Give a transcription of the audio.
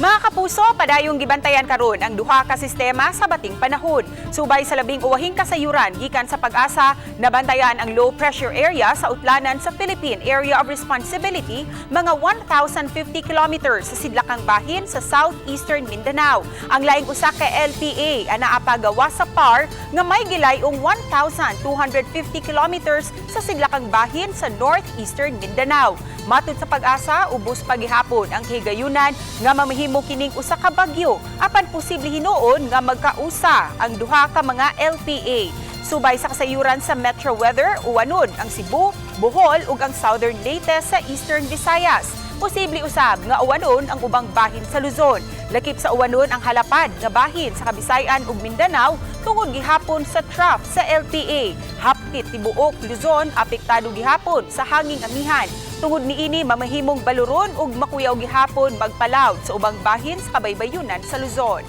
Mga kapuso, padayong gibantayan karon ang duha ka sistema sa bating panahon. Subay sa labing uwahing kasayuran gikan sa Pag-asa, nabantayan ang low pressure area sa utlanan sa Philippine Area of Responsibility, mga 1,050 kilometers sa sidlakang bahin sa southeastern Mindanao. Ang laing usa ka LPA anaa pa gawas sa PAR nga may gilayong 1,250 kilometers sa sidlakang bahin sa northeastern Mindanao. Matud sa Pag-asa, ubos pa gihapon ang kahigayunan nga mamahimo kining usa ka bagyo, apan posible hinuon nga magkausa ang duha ka mga LPA. Subay sa kasayuran sa Metro Weather, uwanon ang Cebu, Bohol ug ang Southern Leyte sa Eastern Visayas. Posible usab nga uwanon ang ubang bahin sa Luzon. Lakip sa uwanon ang halapad nga bahin sa Kabisayan ug Mindanao tungod gihapon sa trough sa LPA. Hapit tibuok Luzon apektado gihapon sa hanging amihan. Tungod niini, mamahimong baluron ug makuyaw gihapon magpalawd sa ubang bahin sa kabaybayunan sa Luzon.